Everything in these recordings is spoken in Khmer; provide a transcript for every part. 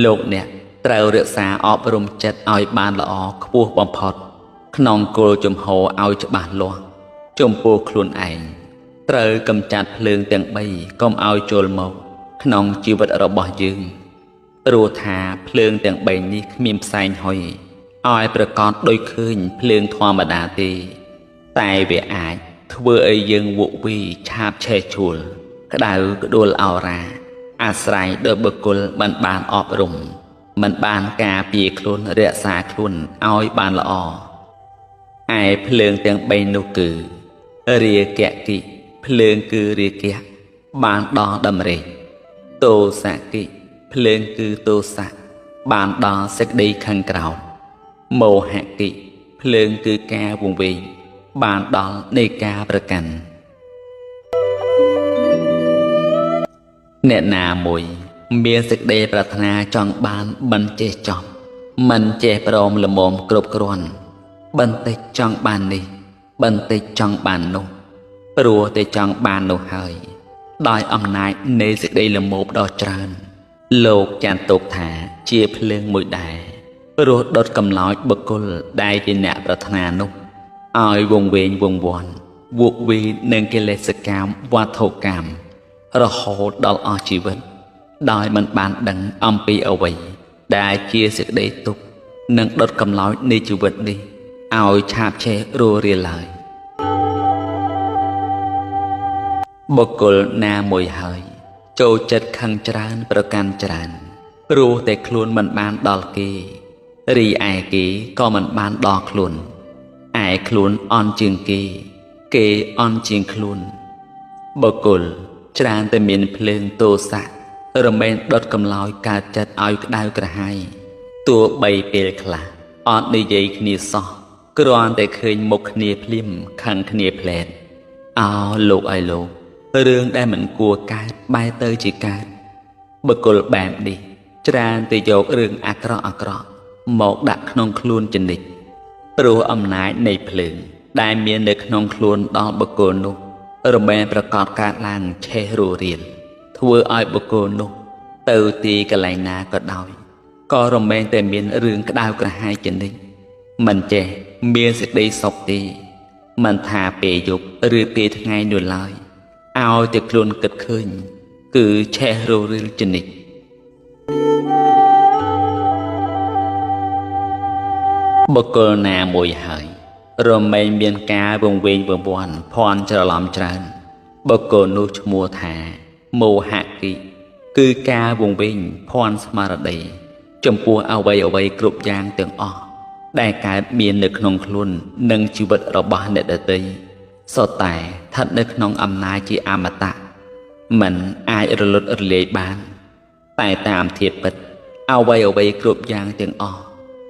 លោកអ្នកត្រូវរក្សាអប់រំចិត្តឲ្យបានល្អខ្ពស់បំផុត ក្នុងគោលជំហរឲ្យច្បាស់លាស់ចំពោះខ្លួនឯងត្រូវកម្ចាត់ភ្លើងទាំង3កុំឲ្យចូលមកក្នុងជីវិតរបស់យើងព្រោះថាភ្លើងទាំង3នេះគ្មានផ្សែងហុយឲ្យប្រកបដោយឃើញភ្លើងធម្មតាទេតែវាអាចធ្វើឲ្យយើងវក់វីឆាបឆេះឆួលក្តៅក្ដួលអោរាអាស្រ័យដោយបុគ្គលមិនបានអប់រំមិនបានការពារខ្លួនរក្សាខ្លួនឲ្យបានល្អឯភ្លើងទាំង3នោះគឺរាគៈគិភ្លើងគឺរាគៈបានដល់ដំរេកទោសៈគិភ្លើងគឺទោសៈបានដល់សេចក្តីខឹងក្រោធមោហៈគិភ្លើងគឺការវង្វេងបានដល់នៃការប្រកាន់អ្នកណាមួយមានសេចក្តីប្រាថ្នាចង់បានមិនចេះចប់មិនចេះព្រមល្មមគ្រប់គ្រាន់បន្តិចចង់បាននេះបន្តិចចង់បាននោះព្រោះតែចង់បាននោះហើយដោយអំណាចនៃសេចក្តីល្មោភដ៏ច្រើនលោកចាត់ទុកថាជាភ្លើងមួយដែរព្រោះដុតកម្លោចបុគ្គលដែលជាអ្នកប្រាថ្នានោះឲ្យវង្វេងវង្វាន់វក់វីនឹងកិលេសកម្មវត្ថុកម្មរហូតដល់អស់ជីវិតដោយមិនបានដឹងអំពីអ្វីដែលជាសេចក្តីទុក្ខនិងដុតកម្លោចនៃជីវិតនេះឲ្យឆាបឆេះរស់រាលឡើយបុគ្គលណាមួយហើយចូលចិត្តខឹងច្រើនប្រកាន់ច្រើនព្រោះតែខ្លួនមិនបានដល់គេរីឯគេក៏មិនបានដល់ខ្លួនឯខ្លួនអន់ជាងគេគេអន់ជាងខ្លួនបុគ្គលច្រើនតែមានភ្លើងទោសៈរមែងដុតកម្លោចកើតចិត្តឲ្យក្តៅក្រហាយទោះបីពេលខ្លះអត់និយាយគ្នាសោះគ្រាន់តែឃើញមុខគ្នាភ្លាមខឹងគ្នាផ្លែតអោលោកឲ្យលោករឿងដែលមិនគួរកើតបែរទៅជាកើតបុគ្គលបែបនេះច្រើនតែយករឿងអាក្រក់ៗមកដាក់ក្នុងខ្លួនចនិចព្រោះអំណាចនៃភ្លើងដែលមាននៅក្នុងខ្លួនដល់បុគ្គលនោះរមែងប្រកបកើតឡើងឆេះរស់រាលធ្វើឲ្យបុគ្គលនោះទៅទីកន្លែងណាក៏ដោយក៏រមែងតែមានរឿងក្តៅក្រហាយចនិចមិនចេះមានសេចក្តីសុខទេមិនថាពេលយប់ឬពេលថ្ងៃនោះឡើយឲ្យតែខ្លួនគិតឃើញគឺឆេះរស់រាលចនិចបុគ្គលណាមួយហើយរមែងមានការវង្វេងវង្វាន់ភ័ន្តច្រឡំច្រើនបុគ្គលនោះឈ្មោះថាមោហគិគឺការវង្វេងភ័ន្តស្មារតីចំពោះអ្វីៗគ្រប់យ៉ាងទាំងអស់ដែលកើតមាននៅក្នុងខ្លួននិងជីវិតរបស់អ្នកដទៃសុទ្ធតែស្ថិតនៅក្នុងអំណាចជាអមតៈមិនអាចរលត់រលាយបានតែតាមធាតុពិតអ្វីៗគ្រប់យ៉ាងទាំងអស់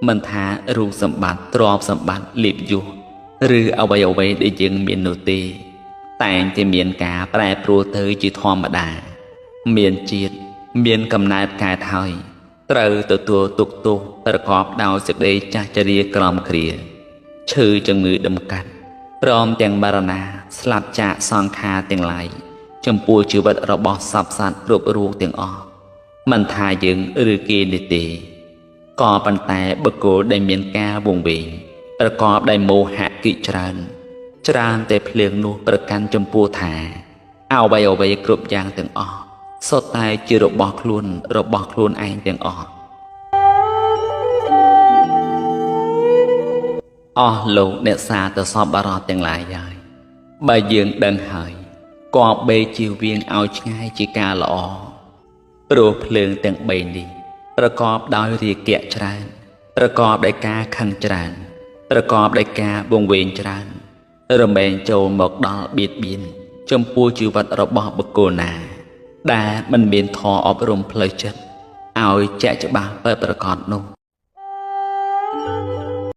មិនថារូបសម្បត្តិទ្រព្យសម្បត្តិលៀបយសឬអ្វីៗដែលយើងមាននោះទេតែងតែមានការប្រែប្រួលទៅជាធម្មតាមានជាតិមានកំណើតកើតហើយត្រូវទទួលទុក្ខទោសប្រកបដោយសេចក្តីចាស់ជរាក្រំគ្រាឈឺជំងឺដុំកាត់ព្រមទាំងមរណាស្លាប់ចាកសង្ខារទាំងឡាយចំពោះជីវិតរបស់សព្វសត្វគ្រប់រូបទាំងអស់មិនថាយើងឬគេនេះទេក៏ប៉ុន្តែបុគ្គលដែលមានការវង្វេងប្រកបដោយមោហគិច្រើនច្រើនតែភ្លើងនោះប្រកាន់ចំពោះថាអ្វីៗគ្រប់យ៉ាងទាំងអស់សុទ្ធតែជារបស់ខ្លួនរបស់ខ្លួនឯងទាំងអស់អស់លោកអ្នកសាទសពបរោះទាំងឡាយហើយបើយើងដឹងហើយក៏បីជៀសវាងឲ្យឆ្ងាយជាការល្អព្រោះភ្លើងទាំង3នេះប្រកបដោយរាគៈច្រើនប្រកបដោយការខឹងច្រើនប្រកបដោយការវង្វេងច្រើនរមែងចូលមកដល់បៀតបៀនចំពោះជីវិតរបស់បុគ្គលណាដែលមិនមានធម៌អប់រំផ្លូវចិត្តឲ្យជាក់ច្បាស់ពិតប្រាកដនោះ។